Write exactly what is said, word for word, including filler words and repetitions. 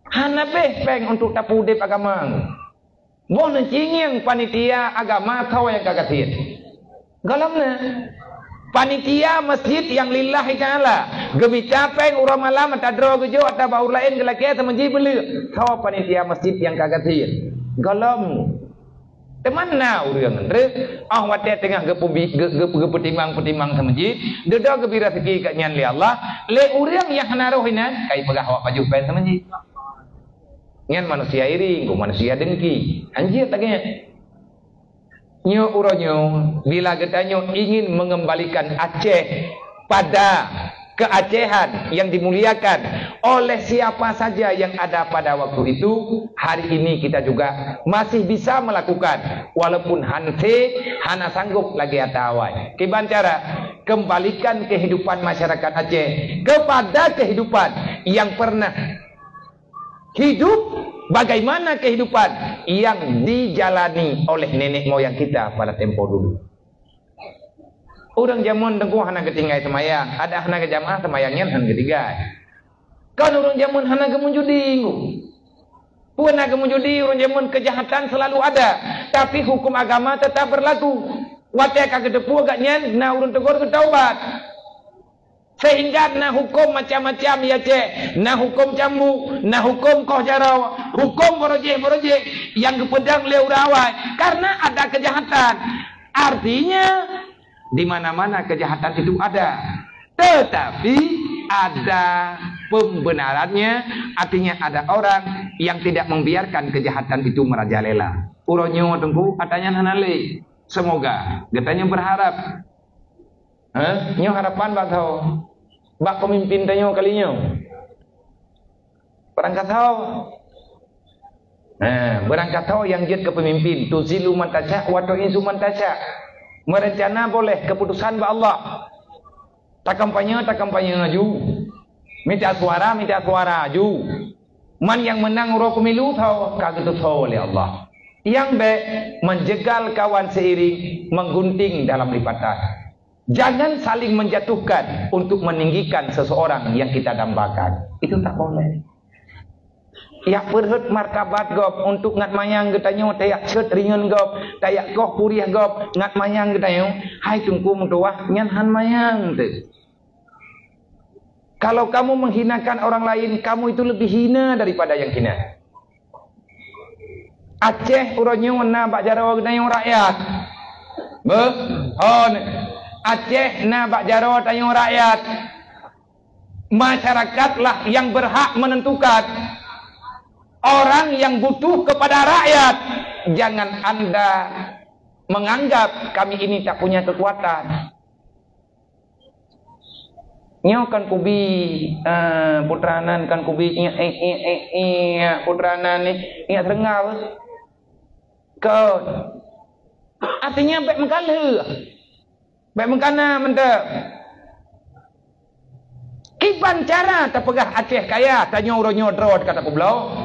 Hana beh péng untuk tapeudeb agama. Boh neucingieng panitia agama tho nyang ka gasien. Gohlom na. Panitia masjid nyang lillahi ta'ala. Geumita péng uroe malam ata droe geujok ata bak ureueng laén geulakée seumeujih beuleuek. Tho panitia masjid nyang ka gasien. Gohlom. Teuma na ureueng, treb, oh watée teungoh geupeubi-, ge-, ge-, geupeutimang-peutimang seumeujih, dudoe geubri raseuki gobnyan lé Allah, lé ureueng nyang hana roh inan, kai peugah awak pajoh péng seumeujih. Nyan manusia iri, ngon manusia dengki. Hanjeuet lagée nyan. Nyoe uroe nyoe, bila geutanyoe ingin mengembalikan Aceh pada keacehan yang dimuliakan oleh siapa saja yang ada pada waktu itu, hari ini kita juga masih bisa melakukan, walaupun hanse hana sanggup lagée ata awai. Kiban cara, kembalikan kehidupan masyarakat Aceh kepada kehidupan yang pernah hidup, bagaimana kehidupan yang dijalani oleh nenek moyang kita pada tempo dulu. Ureuëng jameun teungku hana geutinggai seumayang, adak hana geujamaah seumayang nyan hana geutinggai. Kan ureuëng jameun hana geumeujudi, teungku. Peue na geumeujudi, ureuëng jameun kejahatan selalu ada, tapi hukum agama tetap berlaku. Watée ka geuteupeue gobnyan, na ureuëng teugor geutaubat. Sehingga na hukum macam-macam ya cek, na hukum cambuk, na hukum koh jaroe, hukum borojéh-borojéh nyang geupeudong lé ureuëng awai karena ada kejahatan. Artinya, di mana-mana kejahatan itu ada, tetapi ada pembenarannya, artinya ada orang yang tidak membiarkan kejahatan itu merajalela. Uroe nyoe teungku, ata nyan hana lé. Semoga geutanyoe berharap. Hah? Nyoe harapan bak tho. Bak pemimpin tanyoe kali nyoe. Barangkasoe. Nah, barangkasoe nyang jeuet keu pemimpin, tuzilu man tasya wa tu'izzu man tasya. Merencana boleh, keputusan bak Allah. Takampanye, takampanye aju. Mita suara, mita suara aju. Man nyang meunang uroe pemilu tho ka geutusoe lé Allah. Nyang bék menjegal kawan seiring menggunting dalam lipatan. Jangan saling menjatuhkan untuk meninggikan seseorang yang kita dambakan. Itu tak boleh. Yak peurhot martabat gob untuk ngat manyang geutanyoe, tayak cot ringon gob, tayak koh purieh gob ngat manyang geutanyoe. Hai teungku meutuwah, nyan han manyang teuh. Kalau kamu menghinakan orang lain, kamu itu lebih hina daripada yang hina. Aceh uroe nyoe na bak jaroe geutanyoe rakyat. Beuh? Hon. Aceh na bak jaroe tanyoe rakyat. Masyarakatlah yang berhak menentukan. Orang yang butuh kepada rakyat, jangan anda menganggap kami ini tak punya kekuatan. Nyoe kan kubi, eh, putra nan kan kubi, eh, eh, eh, eh, eh, putra nan ni, eh, serenga apa? Kon. Artinya, bék meukalheuh. Bék meukana mantap. Kiban cara tapeugah Aceh kaya, tanyoe uroe nyoe droe kata kubloe.